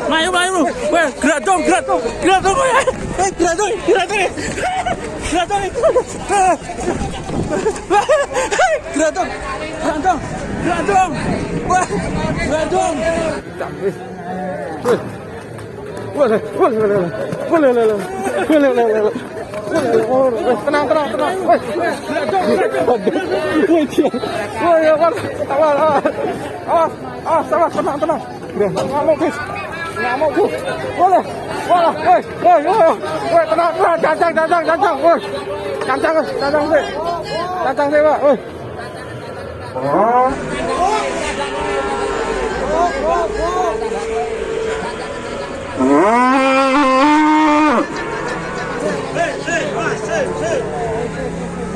Mlayu mlayu. Weh, gerak dong, gerak dong. Gerak dong. Gerak dong, gerak dong. Gerak dong. Gerak dong. Gerak dong. Gerak dong. Wah, gerak dong. Boleh, boleh, boleh, boleh, boleh, boleh, boleh, boleh. Tenang, tenang, tenang. Woi, woi, awas, awas, awas, awas, tenang, tenang. Ngamuk, guys. Ngamuk, Bu. Boleh, boleh, woi, woi, woi, woi, tenang, tenang, cancang, cancang, cancang, woi. Cancang, cancang, sih. Cancang, sih, Pak, woi.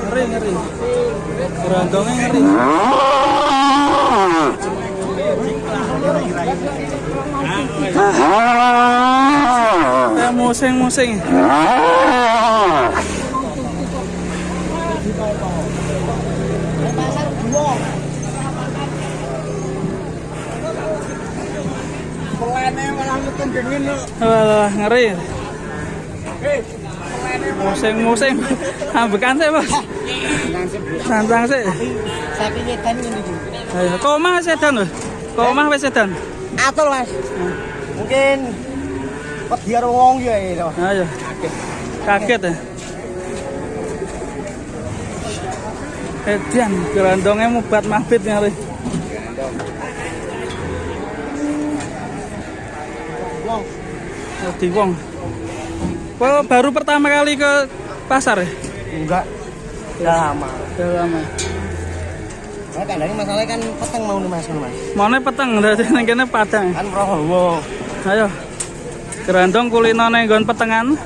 Ngeri, ngeri. Gerandongnya ngeri. Kayak musing-musing. Walah, ngeri. Musing-musing. Ambekan sih, Bos. Santang sih. Sapi nyedan ngene iki. Ayo, kok omah wis edan lho. Kok omah wis edan. Atul, Mas. Mungkin wedi karo wong ya itu. Ayo. Kaget ya. Edan, gerandongnya mubat mabit ngeri. Wong. Wedi wong. Wah, baru pertama kali ke pasar ya? Enggak. Udah lama. Udah lama. Nah, kandangnya masalahnya kan peteng mau nih Mas, Mas. Maune peteng, dadi ning kene padang. Kan roh hawa. Ayo. Gerandong kulino ning nggon petengan.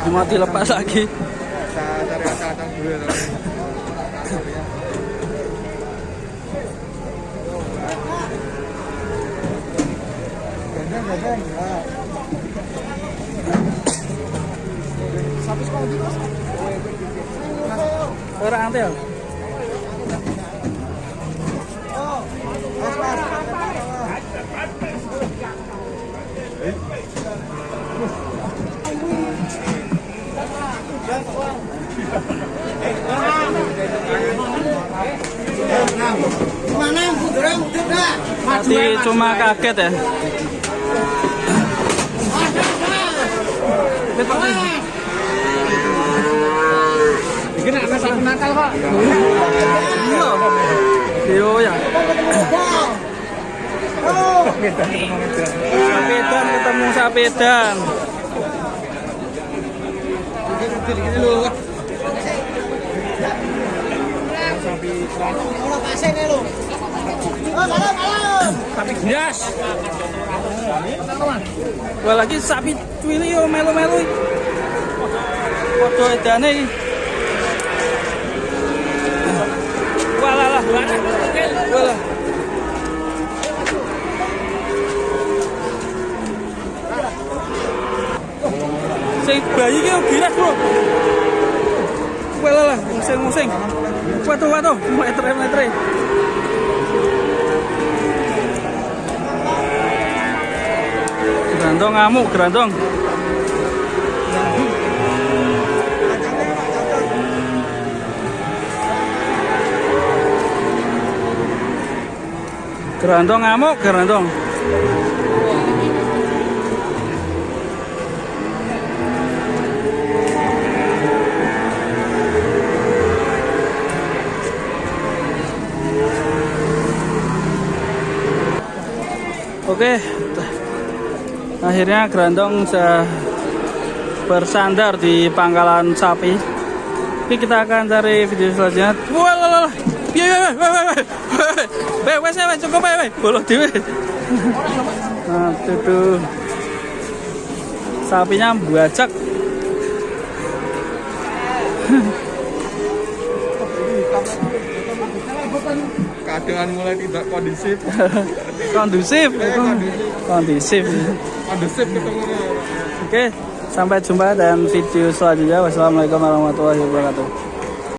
Mau dilepas lagi. Kita cari akal-akal dulu ya. Ora antel. Gimana mundur mundur dah. Tadi cuma kaget ya. Ini anak sapi nakal, Pak. Iya. Iya ya. Sapedan ketemu sapedan. Ono pasene lho. Oh, kalau kalau. Sapi giras. Wah lagi sapi cuwili yo melu-melu. Padha edane iki. Walah lah, walah. Sing bayi ki giras, Bro. Walah lah, musing-musing. Waduh, waduh, metre-metre. Gerandong ngamuk, gerandong. Gerandong ngamuk, gerandong. Oke, akhirnya gerandong sudah bersandar di pangkalan sapi. Oke, kita akan cari video selanjutnya. Walah, iya, iya, wes, wes, cukup, wes, boloh dhewe. Nah, tuh sapinya buacak. Keadaan mulai tidak kondisif. Kondusif, kondusif. Kondusif ketemu. Oke, sampai jumpa dan video selanjutnya. Wassalamualaikum warahmatullahi wabarakatuh.